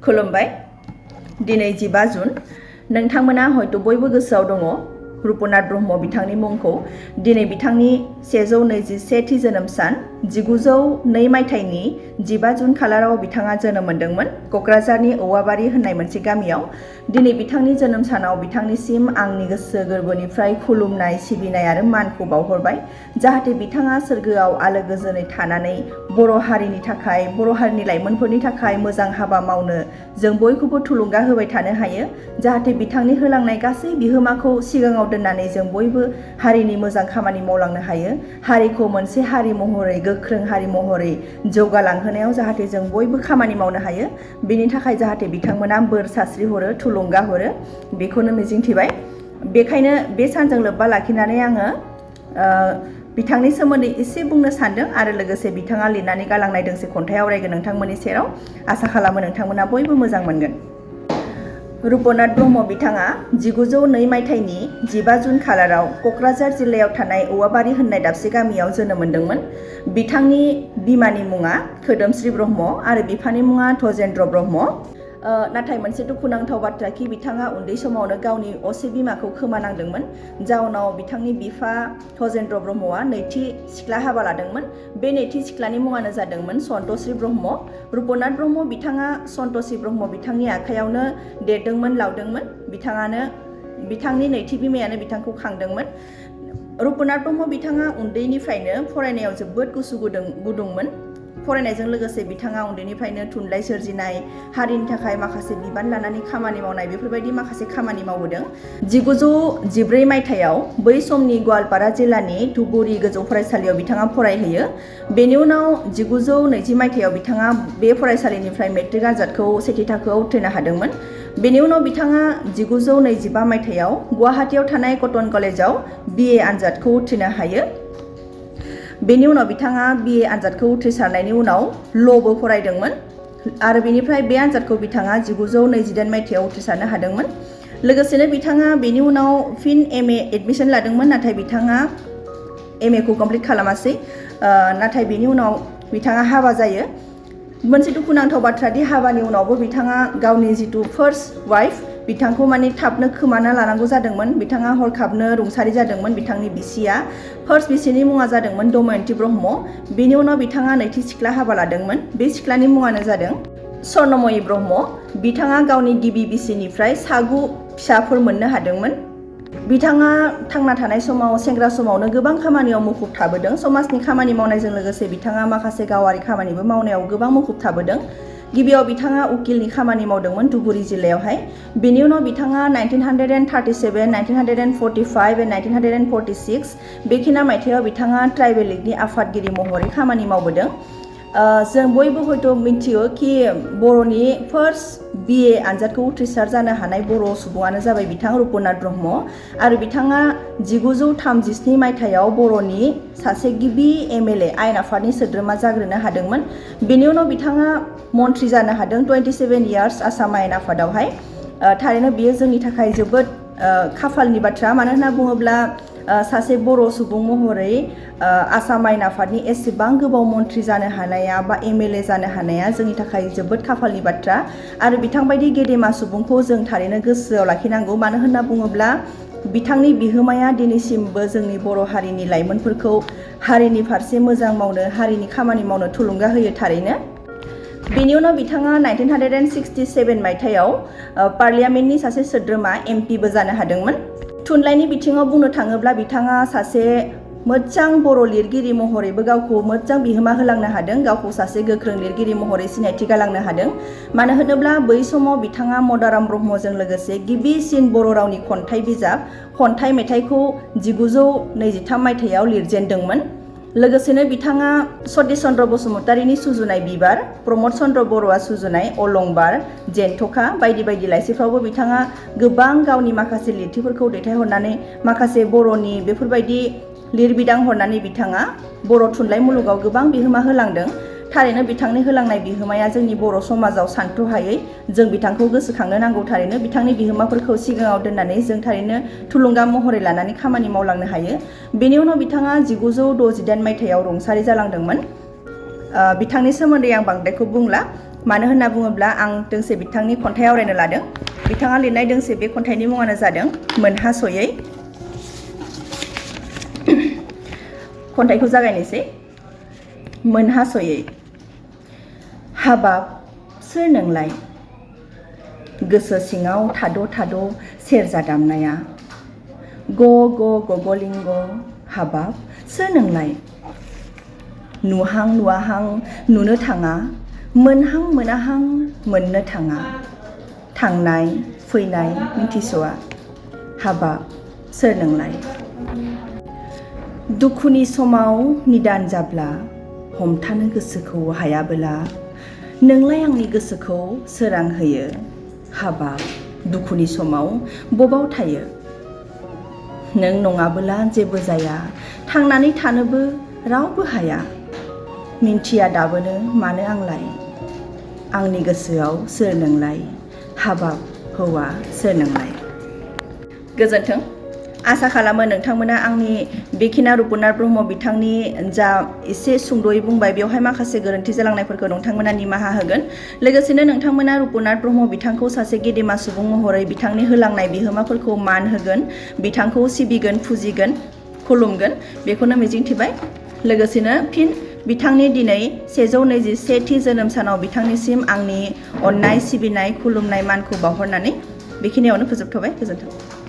खुलुमबाय दिनै 15 जुन नोंथांमोना हयथ' बयबो गोसोआव दङ रुपनाथ ब्रह्म बिथांनि मुंखौ दिनै बिथांनि 121थि जोनोम सान 1902 मायथाइनि 15 जुन खालाराव बिथाङा जोनोम मोनदोंमोन क'क्राझारनि औवाबारि होननाय मोनसे गामियाव दिनै बिथांनि जोनोम सानाव बिथांनिसिम आंनि गोसो गोरबोनिफ्राय खुलुमनाय सिबिनाय आरो मानखौ बावहरबाय जाहाथे बिथाङा सोरगोआव आलो गोजोनै थानानै बर' हारिनि थाखाय बर' हारिनि लाइमोनफोरनि थाखाय मोजां हाबा मावनो जों बयखौबो थुलुंगा होबाय थानो हायो जाहाथे बिथांनि होलांनाय गासै बिहोमाखौ सिगाङाव दोननानै जों बयबो हारिनि मोजां खामानि मावलांनो हायो हारिखौ मोनसे हारि महरै गोख्रों हारि महरै जौगालांहोनायाव जाहाथे जों बयबो खामानि मावनो हायो बेनि थाखाय जाहाथे बिथांमोना बोर सास्रि हरो थुलुंगा हरो बेखौनो मिजिंथिबाय बेखायनो बे सानजों लोब्बा लाखिनानै आङो बिथांनि सोमोन्दै एसे बुंनो सानदों आरो लोगोसे बिथाङा लिरनानै गालांनाय दोंसे खन्थाइ आवरायगोन नोंथांमोननि सेराव आसा खालामो नोंथांमोना बयबो मोजां मोनगोन रुपनाथ ब्रह्म बिथाङा 1902 मायथाइनि 15 जुन खालाराव क'क्राझार जिल्लायाव थानाय औवाबारि होननाय दाबसे गामियाव जोनोम मोनदोंमोन बिथांनि बिमानि मुङा खोदोमस्रि ब्रह्म आरो बिफानि मुङा धजेन्द्र ब्रह्म नाथाय मोनसे दुखुनांथाव बाथ्रा कि बिथाङा उन्दै समावनो गावनि असे बिमाखौ खोमानांदोंमोन जाउनाव बिथांनि बिफा धजेन्द्र ब्रह्मआ नैथि सिख्ला हाबा लादोंमोन बे नैथि सिख्लानि मुङानो जादोंमोन सन्तोश्री ब्रह्म रुपनाथ ब्रह्म बिथाङा सन्तोश्री ब्रह्म बिथांनि आखायावनो देरदोंमोन लावदोंमोन बिथांनि नैथि बिमायानो बिथांखौ खांदोंमोन रुपनाथ ब्रह्म बिथाङा उन्दैनिफ्रायनो फरायनायाव जोबोद गोसो गुदुंमोन फरायनायजों लोगोसे बिथाङा उन्दैनिफ्रायनो थुनलाइ सोरजिनाय हारिनि थाखाय माखासे बिबान लानानै खामानि मावनाय बेफोरबायदि माखासे खामानि मावबोदों 1914 मायथाइयाव बै समनि गवालपारा जिल्लानि धुबुरी गोजौ फरायसालियाव बिथाङा फरायहैयो बेनि उनाव 1920 मायथाइयाव बिथाङा बे फरायसालिनिफ्राय मेट्रिक आनजादखौ सेथि थाखोआव उथ्रिनो हादोंमोन बेनि उनाव बिथाङा 1925 मायथाइयाव गुवाहाटीयाव थानाय कटन कलेजाव BA आनजादखौ उथ्रिनो हायो बेनि उनाव बिथाङा BA आनजादखौ उथ्रिसारनायनि उनाव ल'बो फरायदोंमोन आरो बेनिफ्राय बे आनजादखौ बिथाङा 1928 मायथाइयाव उथ्रिसारनो हादोंमोन लोगोसेनो बिथाङा बेनि उनाव फिन MA एडमिसन लादोंमोन नाथाय बिथाङा MA खौ कमप्लिट खालामासै नाथाय बेनि उनाव बिथाङा हाबा जायो मोनसे दुखुनांथाव बाथ्रा दि हाबानि उनावबो बिथाङा गावनि जितु फार्स्ट वाइफ बिथांखौ माने थाबनो खोमाना लानांगौ जादोंमोन बिथाङा हरखाबनो रुंसारि जादोंमोन बिथांनि बिसिया फार्स्ट बिसिनि मुङा जादोंमोन दमयन्ती ब्रह्म बेनि उनाव बिथाङा नैथि सिख्ला हाबा लादोंमोन बे सिख्लानि मुङानो जादों स्वर्णमयी ब्रह्म बिथाङा गावनि गिबि बिसिनिफ्राय 6 फिसाफोर मोननो हादोंमोन बिथाङा थांना थानाय समाव सेंग्रा समावनो गोबां खामानियाव मुखुब थाबोदों समाजनि खामानि मावनायजों लोगोसे बिथाङा माखासे गावारि खामानिबो मावनायाव गोबां मुखुब थाबोदों गिबियाव बिथाङा उकिलनि खामानि मावदोंमोन धुबुरी जिल्लायावहाय बेनि उनाव बिथाङा 1937, 1945 आरो 1946 बेखिना मायथाइयाव बिथाङा ट्राइबेल लीगनि आफादगिरि महरै खामानि मावबोदों जों बयबो हयथ' मिथियो कि बर'नि फार्स्ट BA आनजादखौ उथ्रिसार जानो हानाय बर' सुबुङानो जाबाय बिथां रुपनाथ ब्रह्म आरो बिथाङा 1937 मायथाइयाव बर'नि सासे गिबि MLA आयेन आफादनि सोद्रोमा जाग्रोनो हादोंमोन बेनि उनाव बिथाङा मन्थ्रि जानो हादों 27 इयार्स आसाम आयेन आफादावहाय थारैनो बियो जोंनि थाखाय जोबोद खाफालनि बाथ्रा मानो होनना बुङोब्ला सासे बर' सुबुं महरै आसाम आयेन आफादनि एसेबां गोबाव मन्थ्रि जानो हानाया बा MLA जानो हानाया जोंनि थाखाय जोबोद खाफालनि बाथ्रा आरो बिथांबायदि गेदेमा सुबुंखौ जों थारैनो गोसोआव लाखिनांगौ मानो होनना बुङोब्ला बिथांनि बिहोमाया दिनैसिमबो जोंनि बर' हारिनि लाइमोनफोरखौ हारिनि फारसे मोजां मावनो हारिनि खामानि मावनो थुलुंगा होयो थारैनो बेनि उनाव बिथाङा 1967 मायथाइयाव पार्लियामेन्टनि सासे सोद्रोमा MPबो जानो हादोंमोन थुनलाइनि बिथिङाव बुंनो थाङोब्ला बिथाङा सासे मोजां बर' लिरगिरि महरैबो गावखौ मोजां बिहोमा होलांनो हादों गावखौ सासे गोख्रों लिरगिरि महरै सिनायथि गालांनो हादों मानो होनोब्ला बै समाव बिथाङा मदाराम ब्रह्मजों लोगोसे गिबिसिन बर' रावनि खन्थाइ बिजाब खन्थाइ मेथाइखौ 1923 मायथाइयाव लिरजेनदोंमोन लोगोसेनो बिथाङा सतिश चन्द्र बसुमतारीनि सुजुनाय बिबार प्रमद चन्द्र बर'आ सुजुनाय अलंबार जेन्थखा बायदि बायदि लाइसिफ्रावबो बिथाङा गोबां गावनि माखासे लिरथिफोरखौ दैथायहरनानै माखासे बर'नि बेफोरबायदि लिरबिदां हरनानै बिथाङा बर' थुनलाइ मुलुगाव गोबां बिहोमा होलांदों थारैनो बिथांनि होलांनाय बिहोमाया जोंनि बर' समाजाव सानथ्र'हायै जों बिथांखौ गोसोखांनो नांगौ थारैनो बिथांनि बिहोमाफोरखौ सिगाङाव दोननानै जों थारैनो थुलुंगा महरै लानानै खामानि मावलांनो हायो बेनि उनाव बिथाङा 1968 मायथाइयाव रुंसारि जालांदोंमोन बिथांनि सोमोन्दै आं बांद्रायखौ बुंला मानो होनना बुङोब्ला आं दोंसे बिथांनि खन्थाइ आवरायनो लादों। बिथाङा लिरनाय दोंसे बे खन्थाइनि मुङानो जादों मोनहास'यै। खन्थाइखौ जागायनोसै। मोनहास'यै। हाबाब सोर नोंलाय? गोसो सिङाव थाद' थाद' सेरजा दामनाया। ग ग गगलिंग हाबाब सोर नोंलाय? नुहां नुवाहां नुनो थाङा, मोनहां मोनाहां मोननो थाङा। थांनाय फैनाय मिथिस'आ, हाबाब सोर नोंलाय? दुखुनि समाव निदान जाब्ला, हमथानो गोसोखौ हायाबोला, नोंलाय आंनि गोसोखौ सोरां होयो। हाबाब दुखुनि समाव बबाव थायो? नों नङाबोला जेबो जाया, थांनानै थानोबो रावबो हाया। मिन्थिया दाबोनो मानो आंलाय? आंनि गोसोआव सोर नोंलाय? हाबाब हौवा सोर नोंलाय? गोजोन्थों। आसा खालामो नोंथांमोना आंनि बेखिना रुपनाथ ब्रह्म बिथांनि जा एसे सुंद'यै बुंबाय बेवहाय माखासे गोरोन्थि जालांनायफोरखौ नोंथांमोना निमाहा होगोन। लोगोसेनो नोंथांमोना रुपनाथ ब्रह्म बिथांखौ सासे गेदेमा सुबुं महरै बिथांनि होलांनाय बिहोमाफोरखौ मान होगोन, बिथांखौ सिबिगोन, फुजिगोन, खुलुमगोन बेखौनो मिजिंथिबाय। लोगोसेनो फिन बिथांनि दिनै 121थि जोनोम सानाव बिथांनिसिम आंनि अननाय, सिबिनाय, खुलुमनाय, मानखौ बावहरनानै बेखिनियावनो फोजोबथ'बाय। गोजोन्थों।